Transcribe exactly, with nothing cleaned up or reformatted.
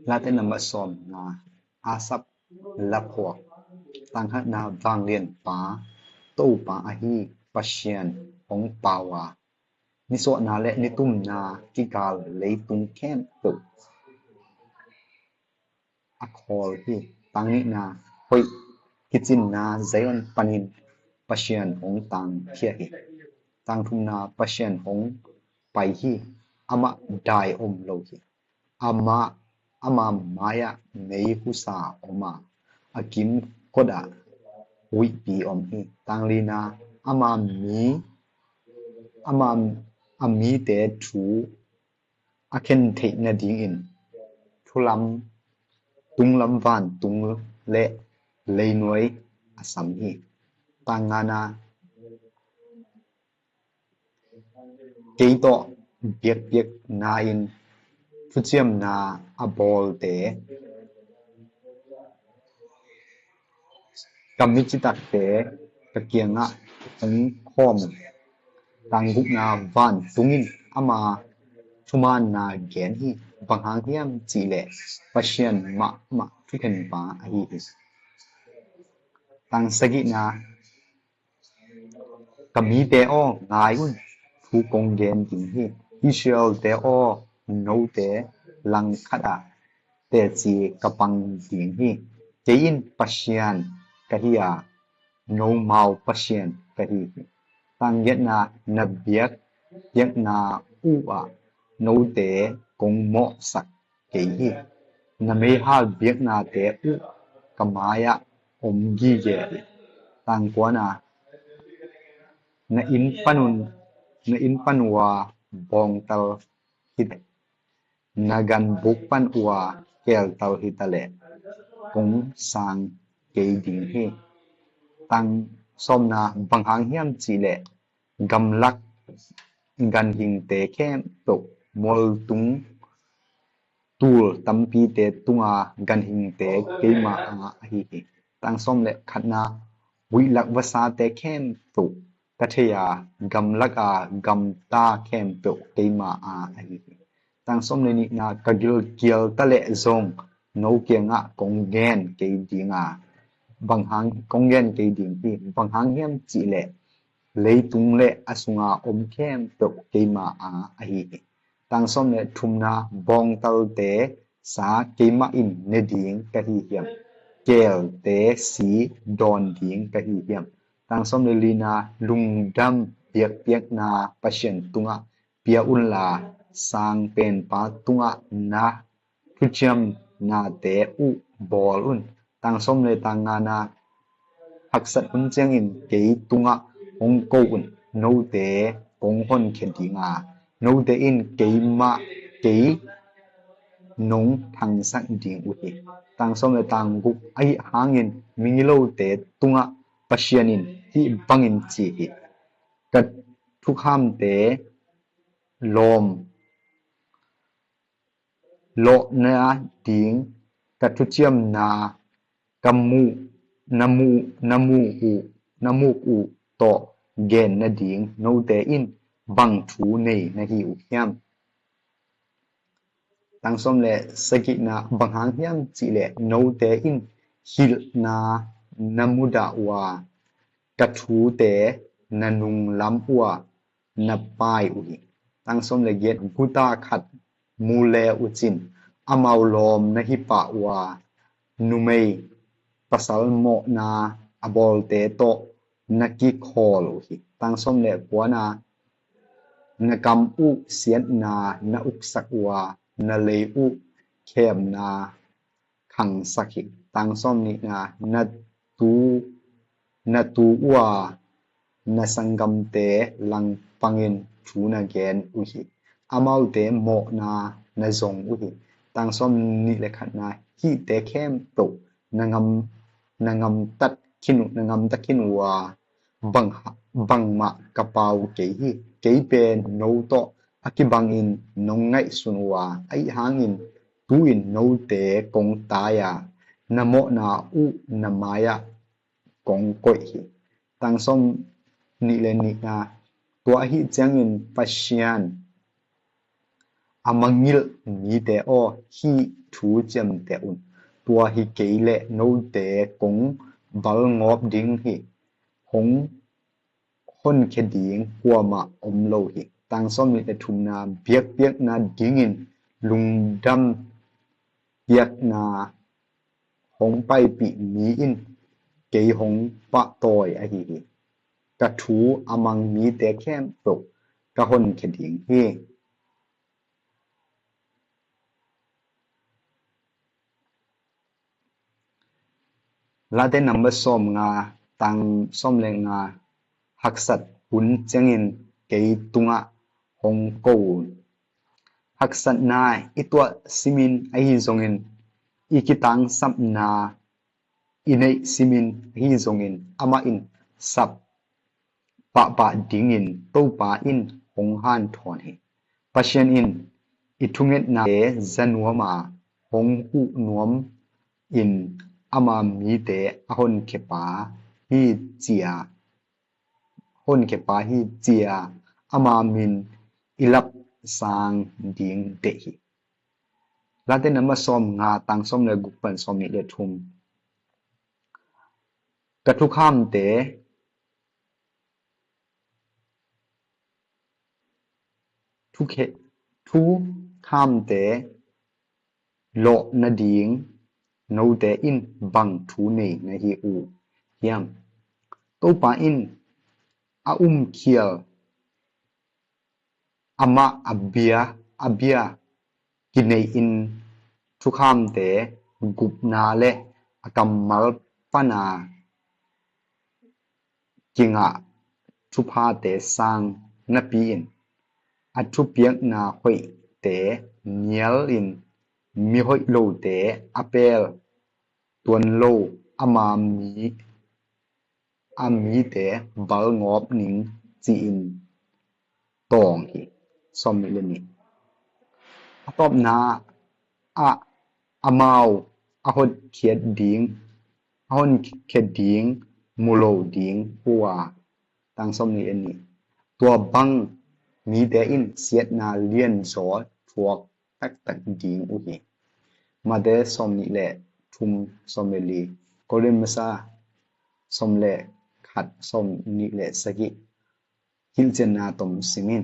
Late nambat sawmna. Asaph laphuak. Tang khatna. Vanglianpa Topa ahi Pasian hong pau a, nisuahna le nitumna kikal leitung khempeuh a khawl hi. Tang nihna. Hoih kicinna Zion panin Pasian hong tangkhia hi. Tang thumna. Pasian hong pai hi, amah dai om lo hi. Amah, ama mai-ah mei husa om a, a kimkotah huihpi om hi. Tang lina. Ama mi, ama, a mite thu a khen theih nadingin thulam, tunglam vantung le leinuai a sam hi. Tang ngana. Kei tawh biakpiakna-in thuciamna a bawlte, ka mi citakte ka kiangah hong khawm. Tang gukna. Vantung in ama thumaanna gen hi. Bang hang hiam cihleh Pasian mahmah thukhenpa ahi hi. Tang sagihna. Ka mite aw, ngai un, thu kong gen ding hi. Israel-te aw, note langkhat ah teci ka pang ding hi. Kei in Pasian ka hi a, nomau Pasian ka hi hi. Tang giatna. Na biakpiakna uh ah note kong mawhsak kei hi. Na meihal biaknate uh ka mai-ah om gige hi. Tang kuana. Na inn pan un, na inn pan uh a bawngtal hi ta leh, na ganbuk pan uh a keeltal hi ta leh, kong sang kei ding hi. Tang sawmna. Bang hang hiam cihleh gamlak ganhingte khempeuh, mualtung tul tampite tunga ganhingte keima aa ahi hi. Tang sawm le khatna. Huihlak vasate khempeuh ka thei a, gamlak a gamta khempeuh keima aa ahi hi. Tang sawm le nihna. Ka gilkial ta leh zong no kiangah kong gen kei ding a, bang hang, kong gen kei ding hi. Bang hang hiam cihleh leitung le a sunga om khempeuh keima aa ahi hi. Tang sawm le thumna. Bawngtalte sa keimah in ne ding ka hi hiam? Keelte si dawn ding ka hi hiam? Tang sawm le lina. Lungdam biakpiakna Pasian tungah pia unla, sangpenpa tungah na thuciamnate uh bawl un. Tang sawm le tang ngana. Haksat hun ciangin kei tungah hong ko un, note kong honkhia ding a, note in keimah, kei nong thangsak ding uh hi. Tang sawm le tang guk. Ahi hangin migilote tungah Pasian in hih bangin ci hi: Ka thukhamte lawm lawh nading ka thuciamna ka muh, na muh, na muh uh, na muk uh tawh gen nading note in bang thu nei na hi uh hiam? Tang sawm le sagihna. Bang hang hiam cihleh note in hilhna na mudah uh a, ka thute na nunglam uh a, na pai uh hi. Tang sawm le giat. Guta khat mu le uh cin amau lawm na hi pah uh a, numei pasal mawhna a bawlte tawh na kikhawl uh hi. Tang sawm le kuana. Na kam uh siatna na uksak uh a, na lei uh khemna khangsak hi. Tang sawm nihna. Na tu, na tu uh a, na sanggamte langpangin thu na gen uh hi. Amaute mawhna na zong uh hi. Tang sawm nih le khatna. Hihte khempeuh na ngam, na ngamtat khin uh, na ngamtat khin uh a, bang, bangmah ka pau kei hi. Kei pen no tawh a kibangin nong ngaihsun uh a, ahi hangin tu-in note kong tai a, na mawhna uh na mai-ah kong koih hi. Tang sawm nih le nihna. Tua ahi ciangin Pasian a mangngilh mite aw, hih thu ciamteh un. Tua hi kei leh note kong balgawp ding hi. Hong honkhia ding kuamah om lo hi. Tang sawmnih le thumna, biakpiakna dingin lungdam piakna hong paipih mi in kei hong pahtawi ahi hi. Ka thu a mang mite khempeuh ka honkhia ding hi. Late number sawm nga, tang sawm le nga, haksat hun ciangin kei tungah hong ko un. Haksatna i tuah simin ahi zongin, i kitangsapna i neih simin ahi zongin, amah in sap pahpah dingin Topa in hong hanthawn hi. Pasian in i thungetnate za nuam a, hong huh nuam in ama mite a honkhiapa hi cia, honkhiapa hi cia ama min i lapsang ding deih hi. Late number sawm nga, tang sawm le guk pan sawm nih le thum. Ka thukhamte, thukhe-, thukhamte lawh nading note in bang thu nei na hi uh hiam? Topa in a umkhial amah a bia, a bia kinei in thukhamte gupna le a kammal pana kingah thuphate sang napi in, a thupiakna hoihte nial in, mihoih lote a pel tuan lo ama mi, a mite balgawp ning ci-in tawng hi. Sawm nih le nih. A tawpna ah amau a hotkhiat ding, a honkhia ding mu lo ding uh a, tang sawm nih le nih. Tua bang mite in siatna lianzaw thuak taktak ding uh hi. Mate sawm nih le thum, sawm le li, Korin masa sawm le khat, sawm nih le sagih, hilhcianna tom simin.